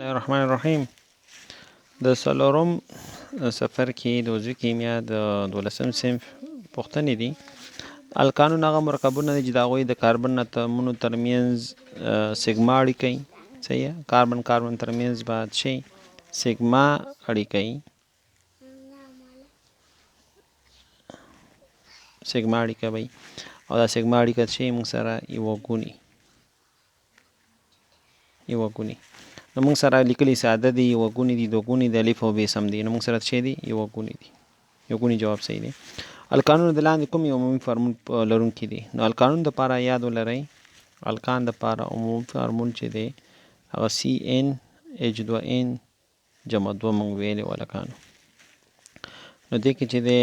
الله الرحمن الرحیم د څلورم سفر کې د عضوي کیمیا د دولسم صنف پوښتنې دي. الکانون هغه مرکبونه دي چې د هغوی د کاربن اتومونو ترمنځ سیګما اړیکه وي. صحیح ده، کاربن کاربن ترمنځ به شي سیګما اړیکه وي، سیګما اړیکه به وي، او دا سیګما اړیکه چې موږ سره یوه ګوني یوه ګوني، نو موږ سره لیکلي ساده دي، یوه ګوني دي، دوه ګوني دي، الف او ب سم دي. نو موږ سره څه دي؟ یوه ګوني دي. یو ګوني جواب صحیح دی. الکانونه د لاندې کوم یو عمومي فارمول لرونکي دي؟ نو الکانون د پاره یاد ولرئ، الکان د پاره عمومي فارمول چې دی هغه سی ان ایچ 2 ان جمع 2 موږ ویلې و الکانو. نو دې کې چې دی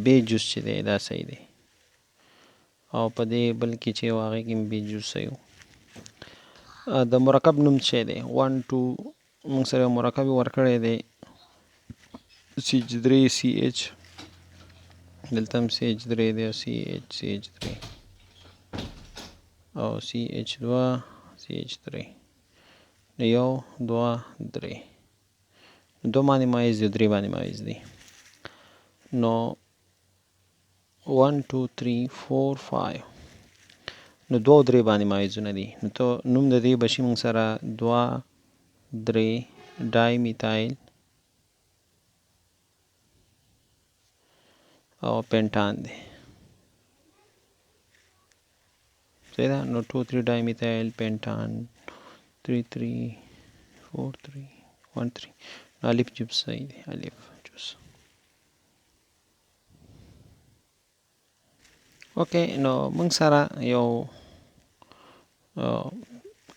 بی جز چې دی دا صحیح دی، او په دې بل کې چې و هغې کې هم بی جز صحیح و. د مرکب نوم څه دی؟ 1 2 موږ سره یو مرکب یې ورکړی دی، سی اچ 3 سی اچ، دلته هم سی اچ 3 دی، او سی اچ سی اچ 3 او سی اچ 2 سی اچ 3. نو 1 2 3، دوه باندې مایز دی، درې باندې مایز دی. نو 1 2 3 4 5، نو 2 3 باندې مایزونه دي. نو ته نوم د دې به شي موږ سره 2 3 ډای میتایل او پنټان دی. صحیح ده. نو 2 3 ډای میتایل پنټان 3 3 4 3 1 3. نو الف جواب صحیح دی، الف جوز. اوکې، نو موږ سره یو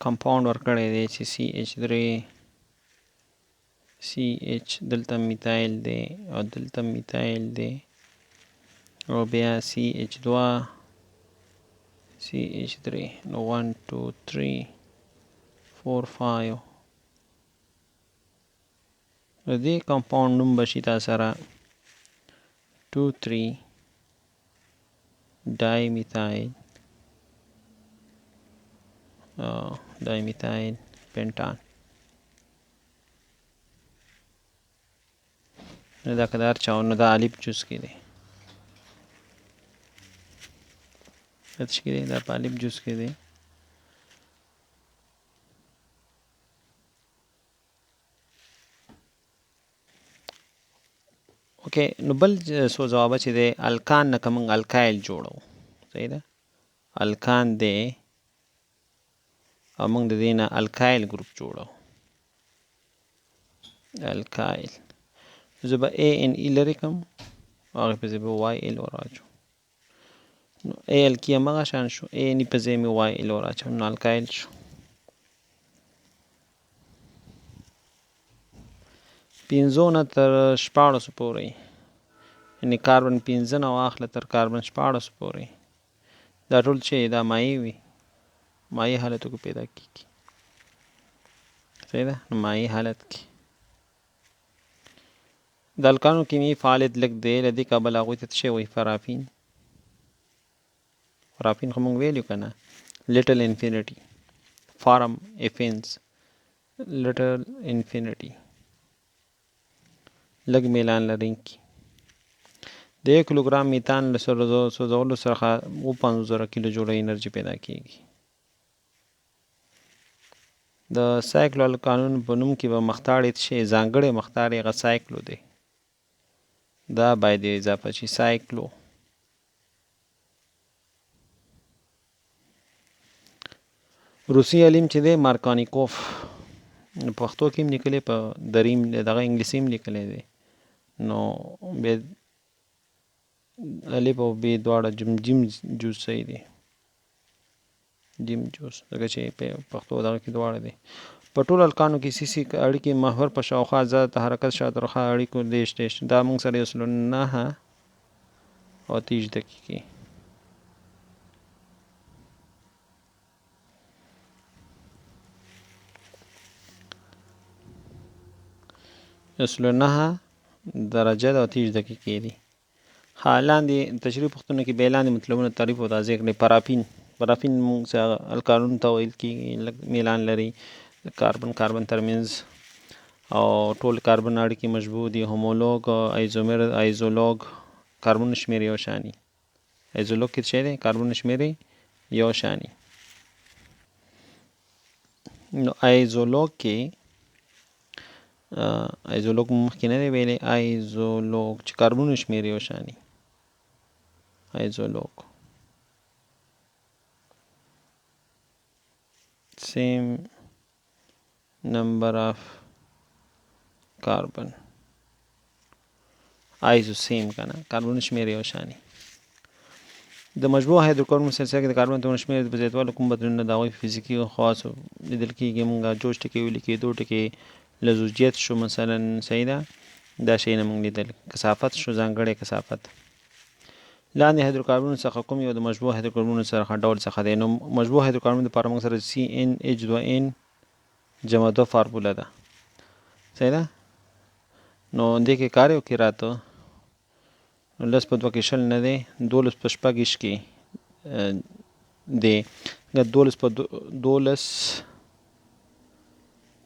کمپاوند ورکړی دی چې سی اچ 3 سی اچ، دلته میتایل دی او دلته میتایل دی، او بیا سی اچ 2 سی اچ 3. نو 1 2 3 4 5. د دې کمپاوند نوم به شي تا سره 2 3 ډای میتایل ډای میتایل پنټان. نو دا که د هر چا، نو دا الف جز کې دی، دا څه کې دی؟ دا په الف جز کې دی. اوکې، نو بل څو ځوابه چې دی، الکان نه که موږ الکایل جوړو، صحیح ده، الکان دی او موږ د دې نه الکایل ګروپ جوړو، الکایل. زه به ای ان ای لرې کړم او هغې په ځای به وای ال وراچوم. نو ای ال کی هماغه شان شو، ای ان ای په ځای مې وای ال وراچوم، نو الکایل شو. 5 نه تر 16 پورې، یعنې کاربن 5 نه واخله تر کاربن 16 پورې، دا ټول چې دا مایع وي، مایع حالتو کې پیدا کیږي. صحیح ده. نو مایع حالت کې د الکانو کیمیاوي فعالیت لږ دی، له دې کبله هغوی ته څه شی وایي؟ فرافین. فرافین خو موږ ویلي که نه، لیټل انفینیټي، فارم افینس، لیټل انفینیټي، لږ میلان لرونکي. د 1 کیلوګرام میتان له سوځولو څخه 57,000 کیلو جوله انرژي پیدا کیږي. د سایکلو الکانون په نوم کې به مختاړی څه شی، ځانګړی مختاړی هغه سایکلو دی، دا باید اضافه شي، سایکلو. روسي عالم چې دی مارکانیکوف، پښتو کې هم لیکلی، په دري هم دغه انګلیسي هم لیکلی دی. نو بیا الف او ب دواړه جیم جوز صحیح دی، جیم جوز، ځکه چې په پښتو دغه کې دواړه دی. په ټولو الکانو کې سی سی اړیکې محور په شاوخوا ازاده تحرکت شاته اړیکو 30 30، دا موږ سره 109 او 30 دقیقې. 109 درجه ده او 30 دقیقې دي. ها، لاندې تشریح پوښتنو کې بیا لاندې مطلبونه تعریف او تضیح کړئ. پرافین، پرافین موږ الکانون ته ویل کېږي، لږ میلان لري. د کاربن کاربن ترمنځ او ټول کاربن اړیکې مشبوع دي. هومولوګ، ایزومر، ایزولوګ، کاربن شمیر یو شانی. ایزولوګ کې څه دی؟ کاربن شمیر یو شانی. نو ایزولوګ کې ایزولوګ مخکې نه دی ویلی. ایزولوګ چې کاربن شمیر یو شانی، ایزولوګ same number of carbon، iso same کنه، کاربن شمیر یو شانی. د مشبوع هایدروکاربن سلسله کې د کاربن اتومونو شمیر په زیاتوالي کوم بدلونونه د هغوی فزیکي خواصو لیدل کیږي؟ موږ جوش ټکی ولیکي، دو ټکی لزوجیت شو مثلا، صحیح ده، دا شیونه موږ لیدل. کثافت شو، ځانګړی کثافت. لاندې هایدروکاربنونو څخه کوم یو د مشبوع هایدروکاربنونو څخه ډول څخه دی؟ نو مشبوع هایدروکاربن لپاره موږ سره سی ان ایچ 2 ان جمع 2 فارموله ده، صحیح ده. نو دې کې کار یو کې راته، نو 10 په 2 کې 20 نه دی، 12 په 26 کې دی. 12 په 12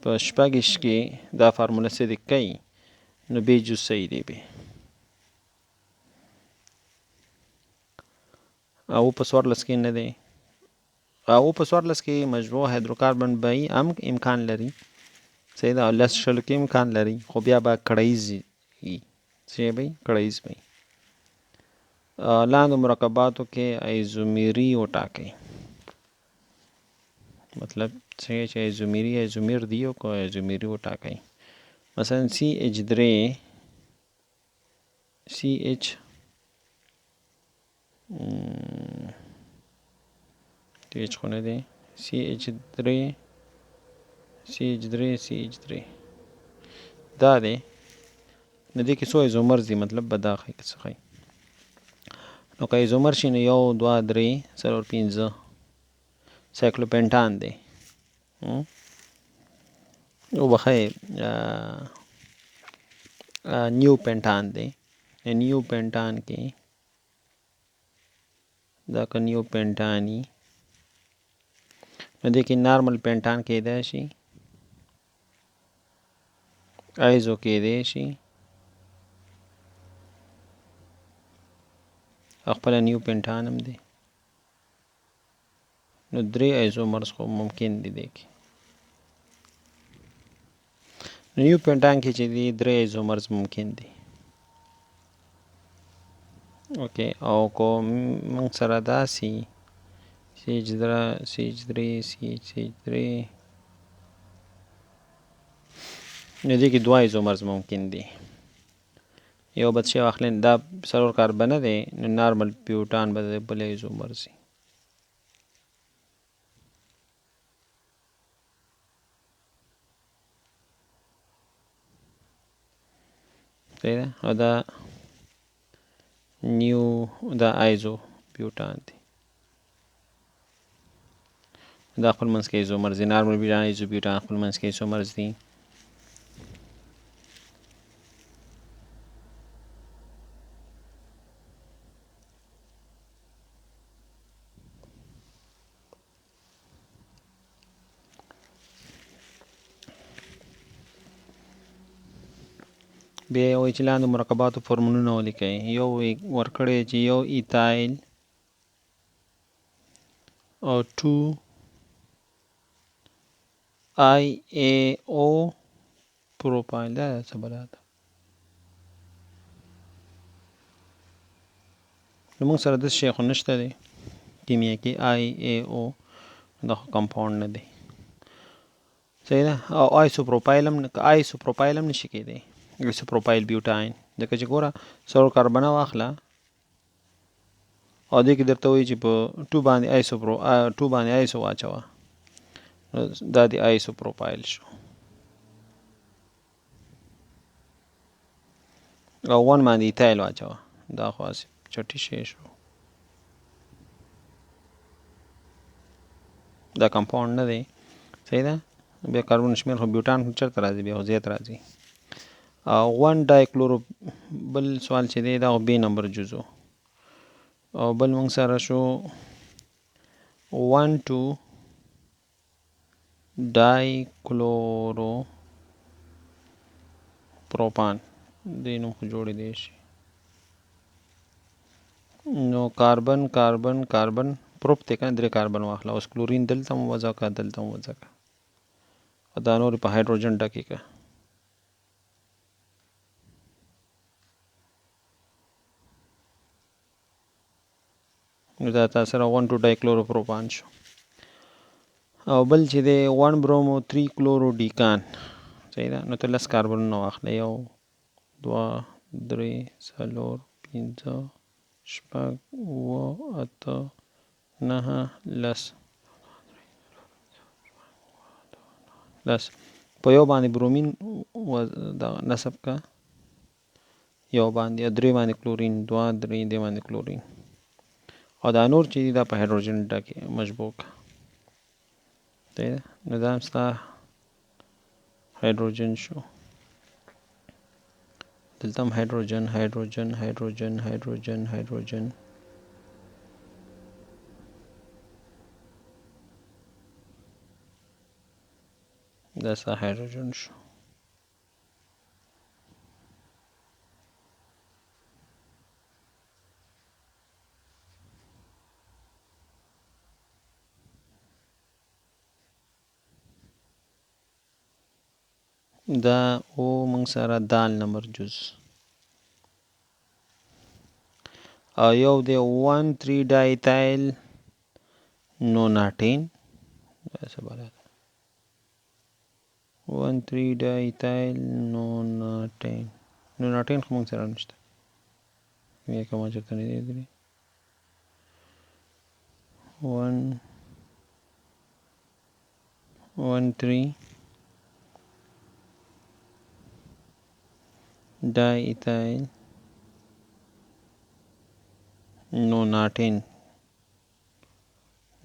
په 26 کې دا فارموله صدق کوي، نو بې جز صحیح دی. بې او په 14 کې نه دی، او په 14 کې مجموع هایدروکاربن به هم امکان لري، صحیح ده، او 10 20 کې امکان لري، خو بیا به کړیز وي، څه به کړیز وي. لاندې مرکباتو کې ایزومیري وټاکئ. مطلب څه چې ایزومیري، ایزومیر دی او که ایزومیري وټاکئ. مثلا سی ایچ 3 سی ایچ تی ایچ خو نه دی، سی ایچ 3 سی ایچ 3 سی ایچ 3 دا دی. نو دې کې څو ایزومرز دي؟ مطلب به دا ښایي که څه ښایي. نو که ایزومر شي نو 1 2 3 4 5 سایکلوپنټان دی. وبخښئ، نیو پنټان دی. نیو پنټان کې دا که نیو پنټانی، نو دې کې نارمل پنټان کېدای شي، ایزو کېدای شي، او خپله نیو پنټان هم دی. نو 3 ایزومرز خو ممکن دي دې کې. نیو پنټان کې چې دي 3 ایزومرز ممکن دي. اوکې، او کو موږ سره داسې سی ایچ 3 سی ایچ 3 سی ایچ سی ایچ 3، نو دې کې 2 ایزومرز ممکن دي. یو بد شی واخلئ، دا 4 کاربنه دی، نو نارمل بیوټان به د بل ایزومرز وي. صحیح ده. او دا نیو دا ایزو بیوټان دی، دا خپل منځ کې ایزومرز دي. نارمل بیوټان، ایزو بیوټان خپل منځ کې ایزومرز دي. بیا یې وایي چې لاندې مرکباتو فورمولونه ولیکئ. یو یې ورکړی چې یو ایتایل او 2 آی ای او پروپایل، دا څه بلا ده؟ نو موږ سره داسې شی خو نشته دی کیمیا کې، آی ای او دا خو کمپاونډ نه دی، صحیح ده. او آیسوپروپایل هم، آیسوپروپایل هم نشي کېدی، آیسوپروپایل بیوټاین، ځکه چې ګوره 4 کاربنه واخله او دې کې درته وایي چې په 2 باندې آیسوپرو، 2 باندې آیسو واچوه، نو دا دی آیسوپروپایل شو. او 1 باندې ایتایل واچوه، دا خو هسې چټي شی شو، دا کمپاونډ نه دی، صحیح ده. بیا کاربن شمېر خو بیوټان خو چېرته راځي، بیا خو زیات راځي. او 1 ډایکلورو بل سوال چې دی دا خو بې نمبر جزو. او بل موږ سره شو 1 2 ډای کلورو پروپان، دې نوم خو جوړېدی شي. نو کاربن کاربن کاربن پروپ دی که نه، درې کاربن واخله. اوس کلورین دلته هم وضع کړه، دلته هم وضع کړه، او دا نورې په هایدروجن ډکې کړه. نو دا تا سره 1 2 ډایکلوروپروپان شو. او بل چې دی 1 برومو 3 کلورو ډیکان، صحیح ده. نو ته لس کاربنونه واخله، 1 2 3 4 5 6 7 8 9 10 10. په یو باندې برومین نصب که، یو باندې، او درې باندې کلورین، 2 3 دې باندې کلورین، او دا نور چې دي دا په هایدروجن ډکې مشبوع که. صحیح ده. نو دا هم ستا هایدروجن شو، دلته هم هایدروجن هایدروجن هایدروجن هایدروجن هایدروجن. دا ستا هایدروجن شو. دا او موږ سره دال نمبر جز، او یو دی 1 3 ډایتایل نوناټین، دا څه بلا ده؟ 1 3 ډایتایل نوناټین، نوناټین خو موږ سره نشته، بیا که ما چېرته نه دی لیدلی. 1 1 3 ډای ایتایل نوناټین،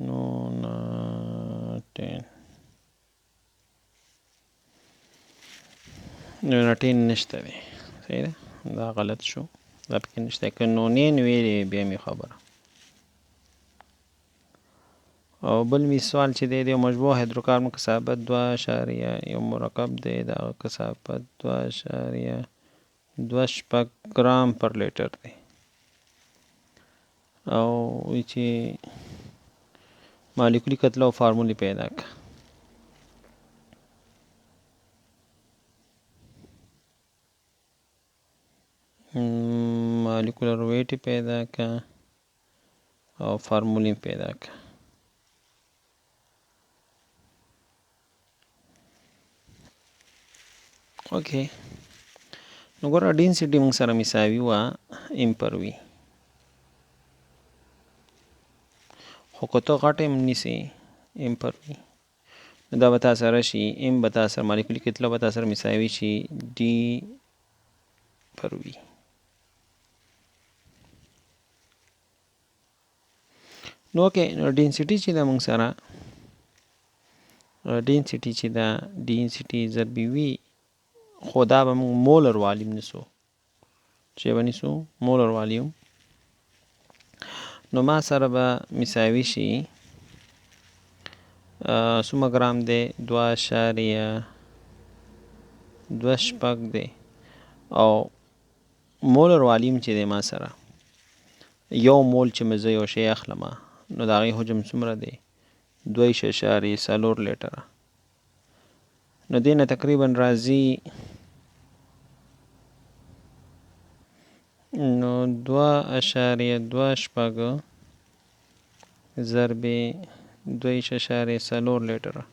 نوناټین، نوناټین نشته دی. صحیح ده، دا غلط شو، دا پکې نشته. که نونین ویلې بیا مې خبره. او بل می سوال چې دی، د یو مشبوع هایدروکاربن کثافت دوه اشاریه یو مرکب دی، د هغه کثافت دوه اشاریه دوه شپږ ګرام پر لیټر دی، او وایي چې مالیکولي کتله او فارمول یې پیدا کړه. مالیکولر ویټ یې پیدا کړه او فارمول یې پیدا کړه. اوکې، نو ګوره ډینسټي موږ سره مساوي وه ام پر وي، خو که ته غټ ام نیسې ام پر وي، نو دا به تا سره شي ام به تا سره مالیکولي کتله به تا سره مساوي شي ډي پر وي. نو اوکې، نو ډینسټي چې ده موږ سره، ډینسټي چې ده ډینسټي ضرب وي، خو دا به موږ مولر والیوم نیسو، چې به نیسو مولر والیوم، نو ما سره به مساوي شي څومره ګرام دی؟ دوه اشاریه دوه شپږ دی، او مولر والیوم چې دی ما سره یو مول چې مې زه یو شی اخلم، نو د هغې حجم څومره دی؟ 2.4 لیټره. نو دې نه تقریبا راځي نو دوه اشاریه دوه شپږ ضرب 2.4 لیټره،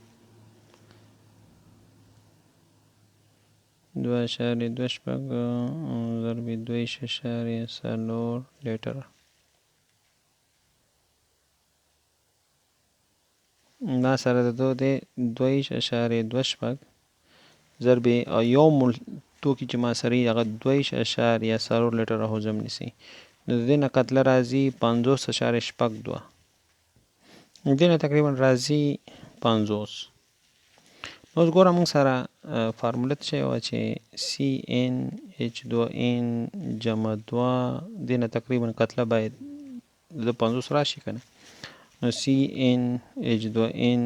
دوه اشاریه دوه شپږ ضرب 2.4 لیټره. ما سره د دوه دی 2.26 ضرب او یو مول توکي چې ما سره یي هغه 2.4 لیټره حجم نیسي، نو د دې نه کتله راځي 50.62، د دې نه تقریبا راځي 50. نو اوس ګوره موږ سره فارموله څه شی وه چې سی ان اچ دوه ان جمع دوه، دې نه تقریبا کتله باید د 50 راشي که نه، نو سی ان اچ دوه ان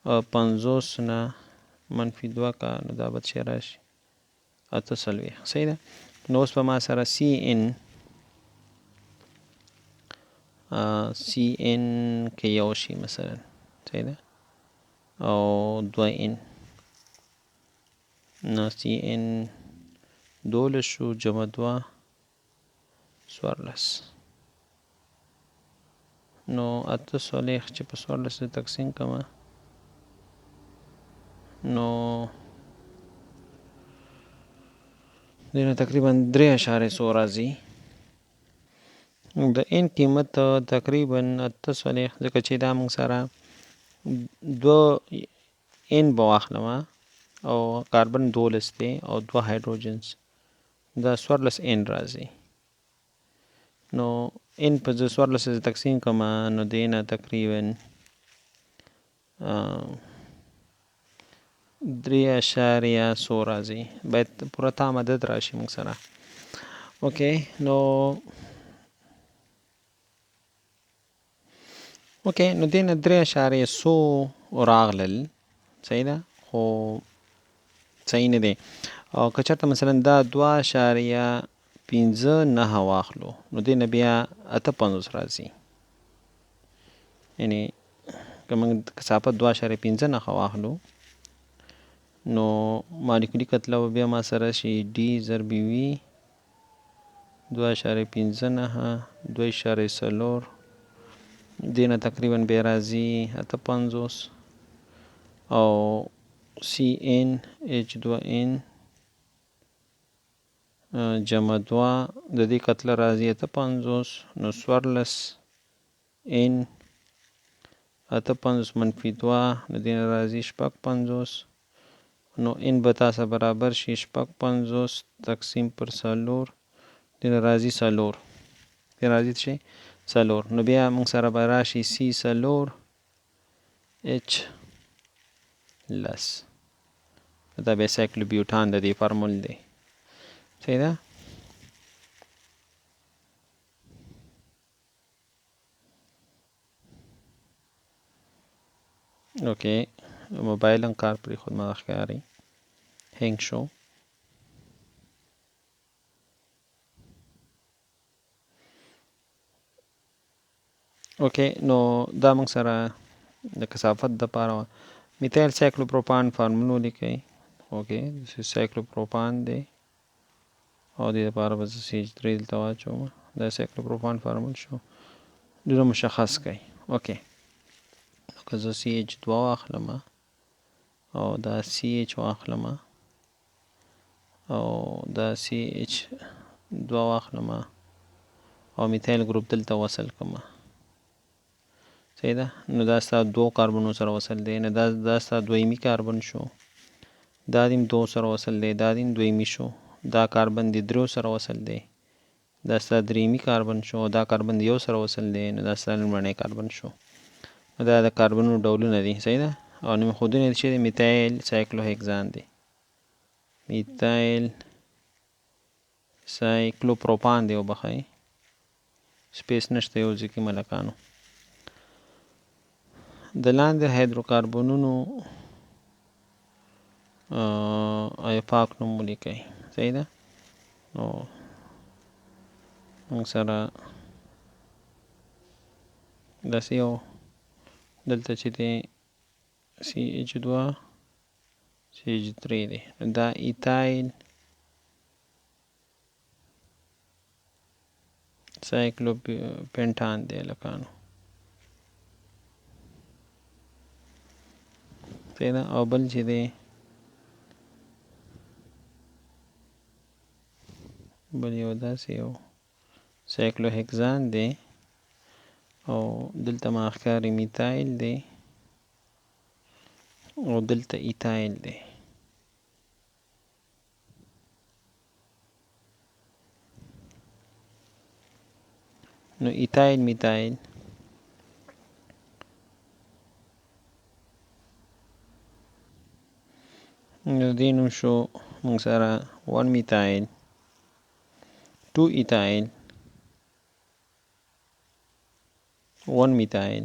50 نه منفي 2 کا، نو دا به څه راشي؟ 48. صحیح ده. نو اوس به ما سره سی ان سی ان کې یو شي مثلا، صحیح ده، او 2 ان، نو سی ان 12 شو جمع 2 14. نو 48 چې په 14 تقسیم کړم نو دې نه تقریبا 3.څو راځي. د ان قیمت تقریبا 48، ځکه چې دا موږ سره 2 ان به واخلم او کاربن 12 دی او 2 هایدروجنز، دا 14 ان راځي. نو ان په زه 14 تقسیم کړم نو دې نه تقریبا 3.څو راځي. باید پوره تام عدد راشي موږ سره. okay نو okay نو دې نه 3.څو راغلل، صحیح ده، خو صحیح نه دی. او که چېرته مثلا دا 2.59 واخلو نو دې نه بیا 58 راځي. یعنې که موږ کثافت 2.59 واخلو نو مالیکولي کتله به بیا ما سره شي ډي ضرب وي 2.59 2.4، دې نه تقریبا بیا راځي 58، او سی ان ایچ 2 ان جمع 2 د دې کتله راځي 58، نو 14 ان 58 منفي 2 نو دې نه راځي 56، نو ان به تاسو برابر شي 56 تقسیم پر 4، دې نه راځي 4، دې راځي چې 4. نو بیا موږ سره به راشي سی 4 اچ 10. دا بیا سایکلوبیوټان د دې فارمول دی، صحیح ده. okay موبایل هم کار پرېښود، ما ښکاري hang شو. okay نو دا موږ سره د کثافت دپاره وه. میتایل سایکلوپروپان فارمول ولیکئ. okay سایکلوپروپان دی او دې دپاره به زه سي اچ 3 دلته واچوم. دا سایکلوپروپان فارمول شو، ډېره مشخص کړئ. okay نو که زه سي اچ 2 واخلم او دا سي اچ واخلم او دا سي اچ 2 واخلم او میتایل ګروپ دلته وصل کړم، صحیح ده. نو دا ستا دوو کاربنو سره وصل دی، نو دا ستا دویمي کاربن شو، دا دیم دوو سره وصل دی، دا دیم دویمي شو، دا کاربن دی دریو سره وصل دی، دا ستا دریمي کاربن شو، دا کاربن دی یو سره وصل دی، نو دا ستا لومړنی کاربن شو. نو دا د کاربنونو ډولونه دي، صحیح ده. او نوم ښودونی چې دی میتایل سایکلوهیکزان دی، میتایل سایکلوپروپان دی، وبخښئ space نشته یو ځای کې ملکانو. د لاندې هایدروکاربنونو ایفاک نوم ولیکئ، صحیح ده. نو موږ سره داسې یو دلته چې دی سی اچ 2 سی اچ 3 دی، دا ایتایل سایکلوپنټان دی لکانو، صحیح ده. او بل چې دی بل یو داسې یو سایکلوهیکزان دی او دلته ما ښکاري میتایل دی او دلته ایتایل دی. نو ایتایل میتایل نو دې نوم شو موږ سره 1 میتایل 2 ایتایل 1 میتایل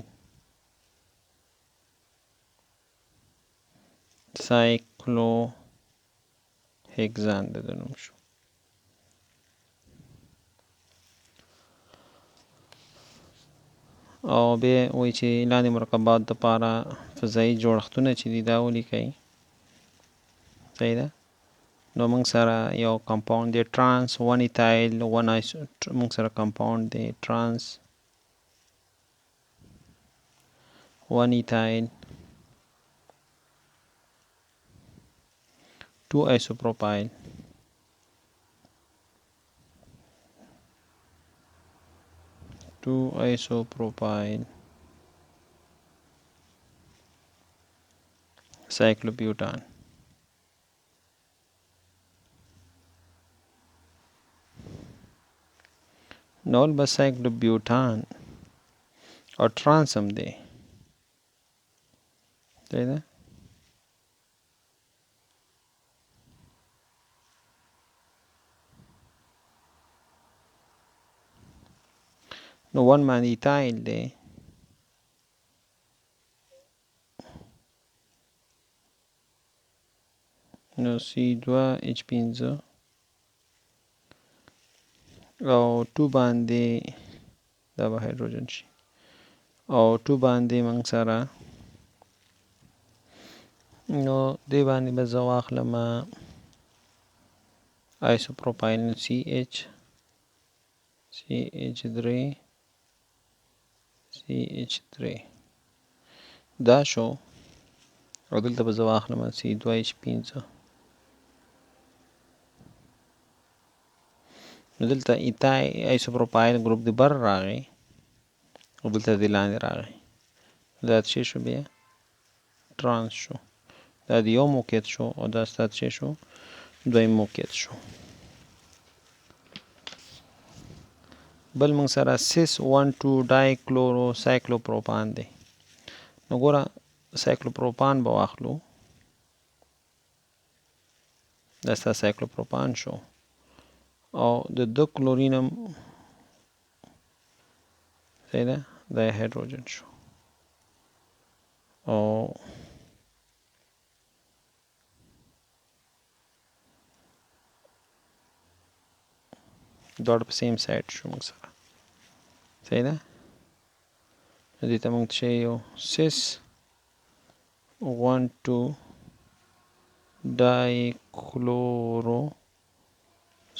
سایکلو هکزان د ده نوم شو. او بیا وایي چې لاندې مرکبات دپاره فضایي جوړښتونه چې دي دا ولیکئ. صحیح ده. نو موږ سره یو کمپاوند دی ترانس 1 ایتایل 1 آیسو، موږ سره کمپاوند دی ترانس 1 ایتایل 2 آیسوپروپایل 2 آیسوپروپایل سایکلوبیوټان. نو اول به سایکلوبیوټان او ترانس هم دی. صحیح ده. نو 1 باندې ایتایل دی، نو سی 2 اچ 5 او 2 باندې دا به هایدروجن شي، او 2 باندې موږ سره نو دې باندې به زه واخلم آیسوپروپایل، نو سی اچ سی اچ درې سی اچ درې دا شو، او دلته به زه واخلم سی 2 اچ 5. نو دلته ایتای آیسوپروپایل ګروپ د بر راغی او دلته د لاندې راغی، دا څه شو؟ بیا ترانس شو. دا د یو موقعیت شو او دا ستا څه شو؟ دویم موقعیت شو. بل موږ سره سیس 1 2 ډای کلورو سایکلوپروپان دی. نو ګوره سایکلوپروپان به واخلو، دا ستا سایکلوپروپان شو، او د دو کلورین هم صحیح ده، دا یې هایدروجن شو، او دواړه په سیم سایډ شو موږ سره. صحیح ده. نو دې ته موږ چې یو سیس 1 2 ډای کلورو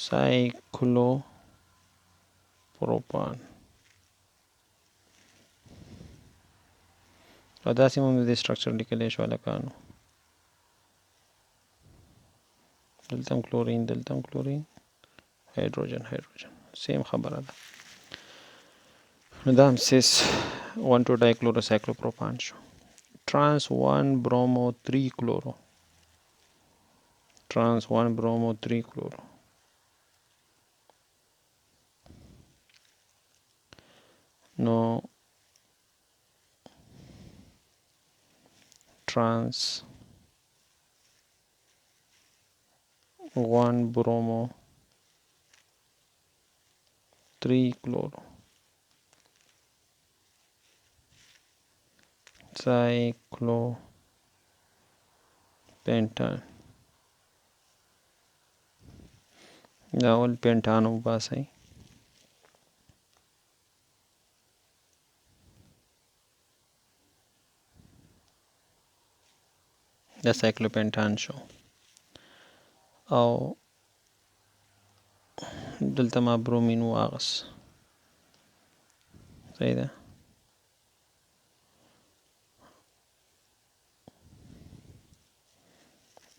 سایکلوپروپان، او داسې موږ د دې سټرکچر لیکلی شو هلکانو. دلته هم کلورین، دلته هم کلورین، هایدروجن هایدروجن، سیم خبره ده. نو دا هم سیس 1 2 ډای کلورو سایکلوپروپان شو. ترانس 1 برومو 3 کلورو، ترانس 1 برومو 3 کلورو، نو ترانس 1 برومو 3 کلورو سایکلوپنټان، دا اول پنټان وباسئ. دا سایکلوپنټان شو، او دلته ما برومین واغس. صحیح ده.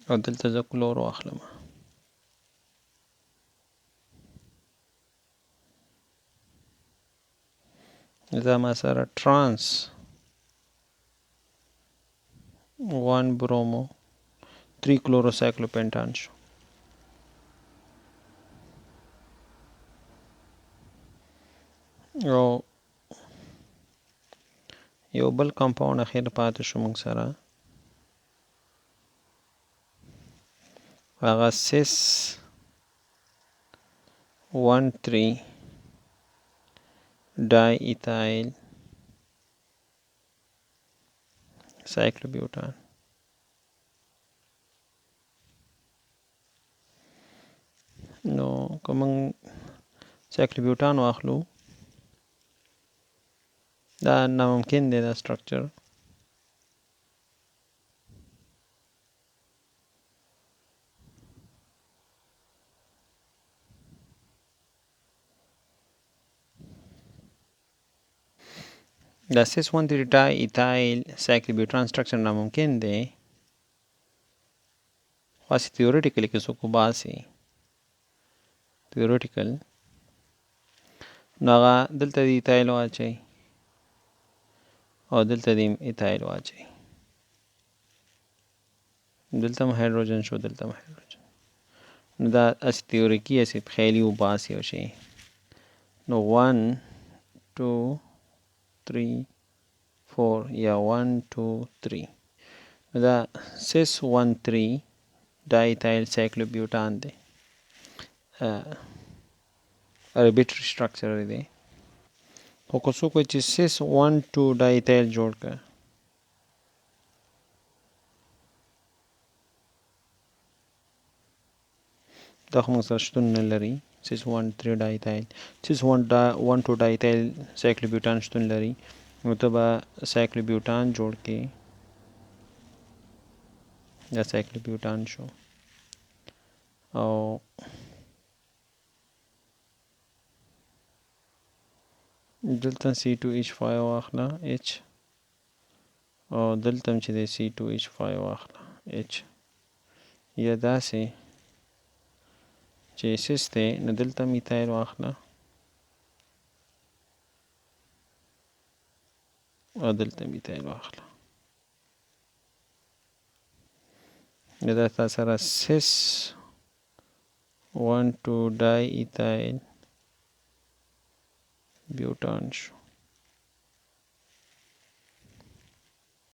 او دلته زه کلور واخلم. دا ما سره ترانس 1 برومو 3 کلورو سایکلوپنټان شو. او یو بل کمپاوند اخر پاتې شو موږ سره، هغه سیس 1 3 ډای ایتایل سایکلوبیوټان. نو که موږ سایکلوبیوټان واخلو، دا ناممکن دی دا سټرکچر. دا سیس 13 ډای ایتایل سایکلوبیوټان سټرکچر ناممکن دی، خو هسې تیوریټیکلي که څوک وباسي تیوریټیکل، نو هغه دلته د ایتایل واچوي او دلته د ایتایل واچوي، دلته هم هایدروجن شو، دلته هم هایدروجن. نو دا هسې تیوریکي هسې خیالي وباسي یو شی. نو 1 2 3 4 یا 1 2 3، نو دا سیس 1 3 ډایتایل سایکلوبیوټان دی، اربیټري سټرکچر دی. خو که څوک وایي چې سیس 1 2 ډایتایل جوړ کړه، دا خو موږ سره شتون نه لري. سیس 1 3 ډایتایل، سیس 1 2 ډایتایل سایکلوبیوټان شتون لري، نو ته به سایکلوبیوټان جوړ کړې. دا سایکلوبیوټان شو او دلته سی 2 ایچ 5 واخله ایچ، او دلته هم چې دی سی 2 ایچ 5 واخله ایچ، یا داسې چې سیس دی نو دلته هم ایتایل واخله او دلته هم ایتایل واخله. نو دا تا سره سیس 1 2 ډای ایتایل بیوټان شو.